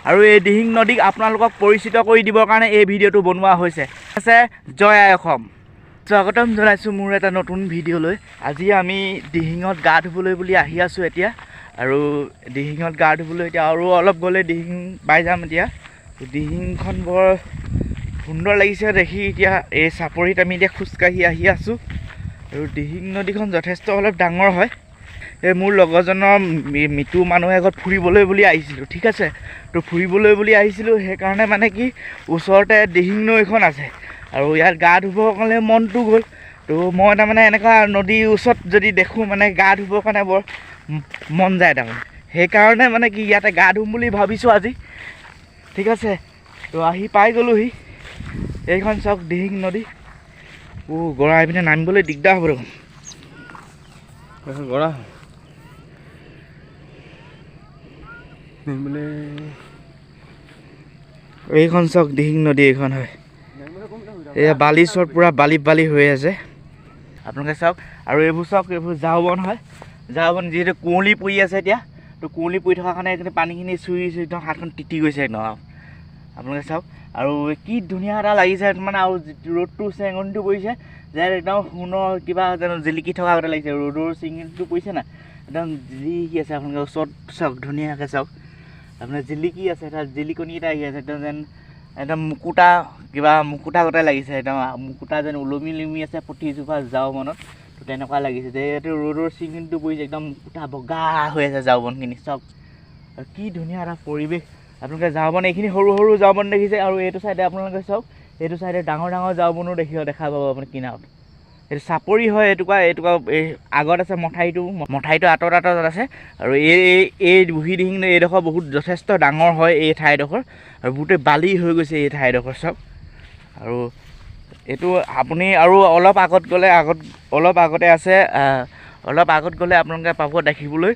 আৰু এই দিহিং নদীক আপোনালোকক পৰিচিত কৰি দিবৰ কাৰণে এই ভিডিঅ'টো বনোৱা হৈছে। আছে জয় আই অসম। স্বাগতম জনাইছোঁ মোৰ এটা নতুন ভিডিঅ'লৈ। আজি আমি দিহিঙত গা ধুবলৈ বুলি আহি আছোঁ এতিয়া। আৰু দিহিঙত গা ধুবলৈ এতিয়া আৰু অলপ গ'লে দিহিং পাই যাম। এতিয়া দিহিংখন বৰ সুন্দৰ লাগিছে দেখি। এতিয়া এই চাপৰিত আমি এতিয়া খোজকাঢ়ি আহি আছোঁ। আৰু দিহিং নদীখন যথেষ্ট অলপ ডাঙৰ হয়। এই মোৰ লগৰজনৰ মৃত্যু মানুহ এঘৰত ফুৰিবলৈ বুলি আহিছিলোঁ, ঠিক আছে। তো ফুৰিবলৈ বুলি আহিছিলোঁ, সেইকাৰণে মানে কি ওচৰতে দিহিং নৈখন আছে আৰু ইয়াত গা ধুবৰ কাৰণে মনটো গ'ল। তো মই তাৰমানে এনেকুৱা নদীৰ ওচৰত যদি দেখোঁ মানে গা ধুবৰ কাৰণে বৰ মন যায় তাৰমানে, সেইকাৰণে মানে কি ইয়াতে গা ধুম বুলি ভাবিছোঁ আজি, ঠিক আছে। তো আহি পাই গ'লোহি। এইখন চাওক দিহিং নদী। অ' গৰা পিনে নামিবলৈ দিগদাৰ হ'ব দেখোন। গৰা এইখন চাওক দিহিং নদী এইখন হয়। এয়া বালি চৰ পূৰা বালি বালি হৈ আছে, আপোনালোকে চাওক। আৰু এইবোৰ চাওক, এইবোৰ ঝাও বন হয়। ঝাও বন যিহেতু কুঁৱলী পৰি আছে এতিয়া, তো কুঁৱলী পৰি থকাৰ কাৰণে এইখিনি পানীখিনি চুই চুই একদম হাতখন তিতি গৈছে একদম। আপোনালোকে চাওক। আৰু কি ধুনীয়া এটা লাগিছে মানে। আৰু ৰ'দটো চেঙনিটো পৰিছে যে একদম সোণৰ কিবা যেন জিলিকি থকা গতে লাগিছে। ৰ'দৰ চেঙনিটো পৰিছে না, একদম জিলিকি আছে। আপোনালোকে ওচৰত চাওক, ধুনীয়াকৈ চাওক, আপোনাৰ জিলিকি আছে, এটা জিলিকনি এটা আহি আছে একদম, যেন একদম মুকুতা কিবা মুকুতা গতে লাগিছে একদম। মুকুতা যেন ওলমি ওলমি আছে প্ৰতিজোপা ঝাও বনত, তো তেনেকুৱা লাগিছে। যিহেতু ৰ'দৰ চিঙনিটো পৰিছে একদম মুকুতা বগা হৈ আছে ঝাও বনখিনি চাওক। আৰু কি ধুনীয়া এটা পৰিৱেশ। আপোনালোকে ঝাও বন এইখিনি সৰু সৰু ঝাও বন দেখিছে। আৰু এইটো চাইডে আপোনালোকে চাওক, এইটো চাইডে ডাঙৰ ডাঙৰ ঝাও বনো দেখা পাব আপুনি কিনাৰত। এইটো চাপৰি হয়, এটুকুৰা এটুকুৰা এই আগত আছে মথাউৰিটো, মথাউৰিটো আঁতৰত আঁতৰত আছে। আৰু এই এই বুঢ়ী দিহিং এইডোখৰ বহুত যথেষ্ট ডাঙৰ হয় এই ঠাইডোখৰ। আৰু বহুতেই বালি হৈ গৈছে এই ঠাইডোখৰ চব। আৰু এইটো আপুনি আৰু অলপ আগত গ'লে, আগত অলপ আগতে আছে, অলপ আগত গ'লে আপোনালোকে পাব দেখিবলৈ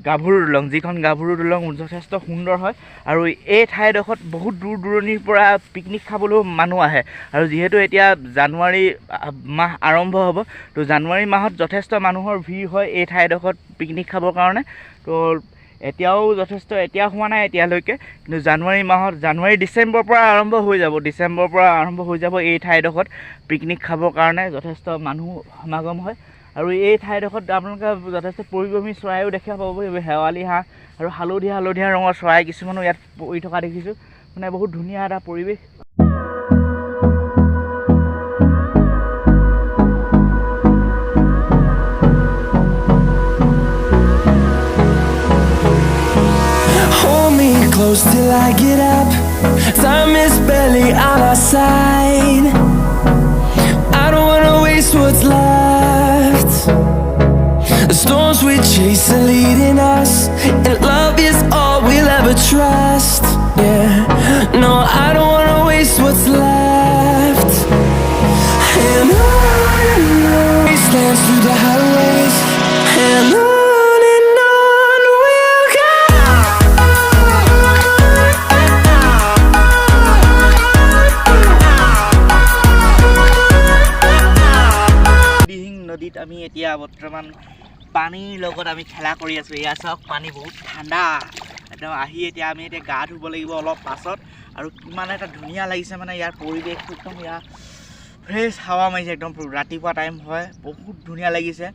গাভৰু দলং। যিখন গাভৰু দলং যথেষ্ট সুন্দৰ হয়। আৰু এই ঠাইডোখৰত বহুত দূৰ দূৰণিৰ পৰা পিকনিক খাবলৈও মানুহ আহে। আৰু যিহেতু এতিয়া জানুৱাৰী মাহ আৰম্ভ হ'ব, তো জানুৱাৰী মাহত যথেষ্ট মানুহৰ ভিৰ হয় এই ঠাইডোখৰত পিকনিক খাবৰ কাৰণে। তো এতিয়াও যথেষ্ট এতিয়া হোৱা নাই এতিয়ালৈকে, কিন্তু জানুৱাৰী মাহত, জানুৱাৰী ডিচেম্বৰৰ পৰা আৰম্ভ হৈ যাব, ডিচেম্বৰৰ পৰা আৰম্ভ হৈ যাব এই ঠাইডোখৰত পিকনিক খাবৰ কাৰণে যথেষ্ট মানুহ সমাগম হয়। আৰু এই ঠাইডোখৰত আপোনালোকে যথেষ্ট পৰিভ্ৰমী চৰাইও দেখা পাব, শেৱালি হাঁহ আৰু হালধীয়া হালধীয়া ৰঙৰ চৰাই কিছুমানো ইয়াত পৰি থকা দেখিছোঁ। মানে বহুত ধুনীয়া এটা পৰিৱেশ। Hold me close till I get up. Time is barely on our side. I don't wanna waste what's left. The storms we chase are leading us, and love is all we'll ever trust. Yeah, no, I don't wanna waste what's left. And on wastelands through the highways, and on we'll go. Dihing নদীত আমি এতিয়া বৰ্তমান পানীৰ লগত আমি খেলা কৰি আছোঁ। এয়া চাওক, পানী বহুত ঠাণ্ডা একদম। আহি এতিয়া আমি এতিয়া গা ধুব লাগিব অলপ পাছত। আৰু কিমান এটা ধুনীয়া লাগিছে মানে ইয়াৰ পৰিৱেশটো, একদম ইয়াৰ ফ্ৰেছ হাৱা মাৰিছে একদম। ৰাতিপুৱা টাইম হয়, বহুত ধুনীয়া লাগিছে।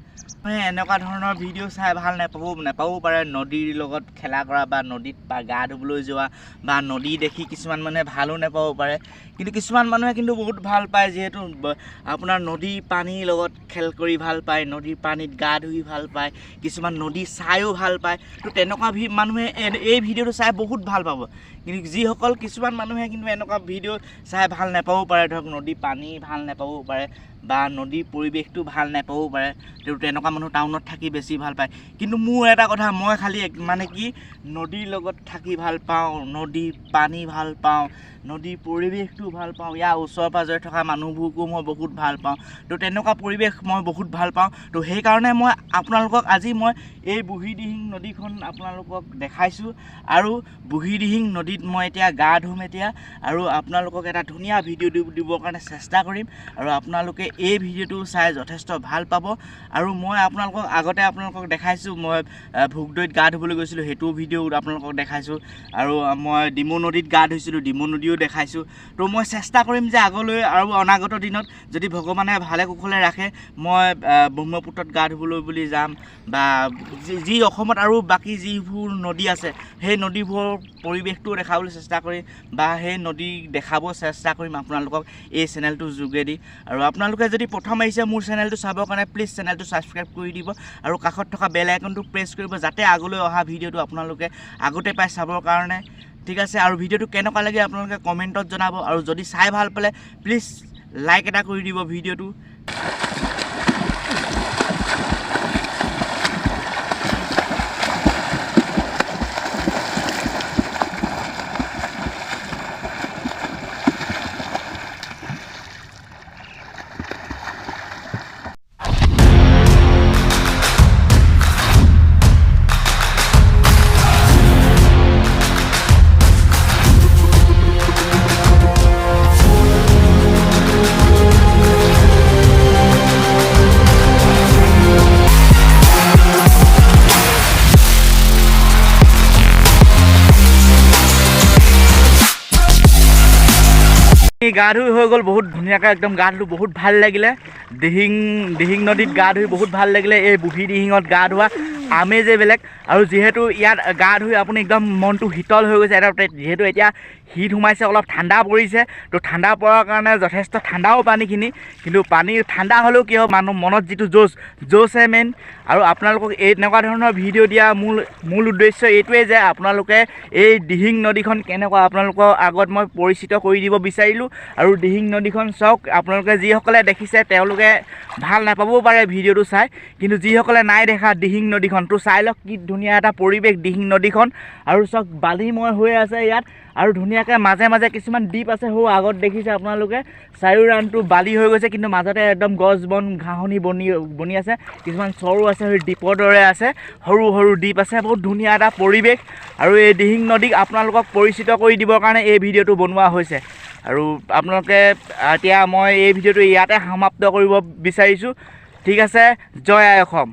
মানে এনেকুৱা ধৰণৰ ভিডিঅ' চাই ভাল নাপাবও পাৰে। নদীৰ লগত খেলা কৰা বা নদীত বা গা ধুবলৈ যোৱা বা নদী দেখি কিছুমান মানুহে ভালো নাপাব পাৰে, কিন্তু কিছুমান মানুহে কিন্তু বহুত ভাল পায়। যিহেতু আপোনাৰ নদীৰ পানীৰ লগত খেল কৰি ভাল পায়, নদীৰ পানীত গা ধুই ভাল পায়, কিছুমান নদী চায়ো ভাল পায়। তো তেনেকুৱা মানুহে এই ভিডিঅ'টো চাই বহুত ভাল পাব। কিন্তু যিসকল কিছুমান মানুহে কিন্তু এনেকুৱা ভিডিঅ' চাই ভাল নাপাবও পাৰে, ধৰক নদীৰ পানী ভাল নাপাবও পাৰে বা নদীৰ পৰিৱেশটো ভাল নাপাবও পাৰে, তো তেনেকুৱা মানুহ টাউনত থাকি বেছি ভাল পায়। কিন্তু মোৰ এটা কথা, মই খালি মানে কি নদীৰ লগত থাকি ভাল পাওঁ, নদীৰ পানী ভাল পাওঁ, নদীৰ পৰিৱেশটো ভাল পাওঁ, ইয়াৰ ওচৰে পাঁজৰে থকা মানুহবোৰকো মই বহুত ভাল পাওঁ। তো তেনেকুৱা পৰিৱেশ মই বহুত ভাল পাওঁ। তো সেইকাৰণে মই আপোনালোকক আজি মই এই বুঢ়ীদিহিং নদীখন আপোনালোকক দেখাইছোঁ। আৰু বুঢ়ীদিহিং নদীত মই এতিয়া গা ধুম এতিয়া, আৰু আপোনালোকক এটা ধুনীয়া ভিডিঅ' দিবৰ কাৰণে চেষ্টা কৰিম। আৰু আপোনালোকে এই ভিডিঅ'টো চাই যথেষ্ট ভাল পাব। আৰু মই আপোনালোকক আগতে আপোনালোকক দেখাইছোঁ, মই ভোগদৈত গা ধুবলৈ গৈছিলোঁ, সেইটোও ভিডিঅ' আপোনালোকক দেখাইছোঁ। আৰু মই ডিমৌ নদীত গা ধুইছিলোঁ, ডিমৌ নদীও দেখাইছোঁ। তো মই চেষ্টা কৰিম যে আগলৈ আৰু অনাগত দিনত যদি ভগৱানে ভালে কুশলে ৰাখে, মই ব্ৰহ্মপুত্ৰত গা ধুবলৈ বুলি যাম, বা যি অসমত আৰু বাকী যিবোৰ নদী আছে সেই নদীবোৰৰ পৰিৱেশটোও দেখাবলৈ চেষ্টা কৰিম, বা সেই নদী দেখাব চেষ্টা কৰিম আপোনালোকক এই চেনেলটোৰ যোগেদি। আৰু আপোনালোকে যদি প্ৰথম আহিছে মোৰ চেনেলটো চাবৰ কাৰণে, প্লিজ চেনেলটো ছাবস্ক্ৰাইব কৰি দিব আৰু কাষত থকা বেল আইকনটো প্ৰেছ কৰিব, যাতে আগলৈ অহা ভিডিঅ'টো আপোনালোকে আগতে পাই চাবৰ কাৰণে। ঠিক আছে, আৰু ভিডিঅ'টো কেনেকুৱা লাগে আপোনালোকে কমেণ্টত জনাব, আৰু যদি চাই ভাল পালে প্লিজ লাইক এটা কৰি দিব ভিডিঅ'টো। গা ধুই হৈ গ'ল, বহুত ধুনীয়াকৈ একদম গা ধুলোঁ, বহুত ভাল লাগিলে। দিহিং নদীত গা ধুই বহুত ভাল লাগিলে। এই বুঢ়ী দিহিঙত গা ধোৱা আমেজেই বেলেগ। আৰু যিহেতু ইয়াত গা ধুই আপুনি একদম মনটো শীতল হৈ গৈছে, এটা যিহেতু এতিয়া শীত সোমাইছে, অলপ ঠাণ্ডা পৰিছে, তো ঠাণ্ডা পৰাৰ কাৰণে যথেষ্ট ঠাণ্ডাও পানীখিনি, কিন্তু পানী ঠাণ্ডা হ'লেও কি হ'ব, মানুহ মনত যিটো জোচ, জোচহে মেইন। আৰু আপোনালোকক এই তেনেকুৱা ধৰণৰ ভিডিঅ' দিয়া মূল উদ্দেশ্য এইটোৱেই যে আপোনালোকে এই দিহিং নদীখন কেনেকুৱা আপোনালোকৰ আগত মই পৰিচিত কৰি দিব বিচাৰিলোঁ। আৰু দিহিং নদীখন চাওক, আপোনালোকে যিসকলে দেখিছে তেওঁলোকে ভাল নাপাবও পাৰে ভিডিঅ'টো চাই, কিন্তু যিসকলে নাই দেখা দিহিং নদীখন, তো চাই লওক কি ধুনীয়া এটা পৰিৱেশ দিহিং নদীখন। আৰু চাওক বালিময় হৈ আছে ইয়াত, আৰু ধুনীয়াকৈ মাজে মাজে কিছুমান দ্বীপ আছে, সৌ আগত দেখিছে আপোনালোকে চাৰিওৰাণটো বালি হৈ গৈছে, কিন্তু মাজতে একদম গছ বন ঘাঁহনি বনি আছে, কিছুমান চৰো আছে, সেই দ্বীপৰ দৰে আছে, সৰু সৰু দ্বীপ আছে, বহুত ধুনীয়া এটা পৰিৱেশ। আৰু এই দিহিং নদীক আপোনালোকক পৰিচিত কৰি দিবৰ কাৰণে এই ভিডিঅ'টো বনোৱা হৈছে। আৰু আপোনালোকে এতিয়া মই এই ভিডিঅ'টো ইয়াতে সমাপ্ত কৰিব বিচাৰিছোঁ। ঠিক আছে, জয় আই অসম।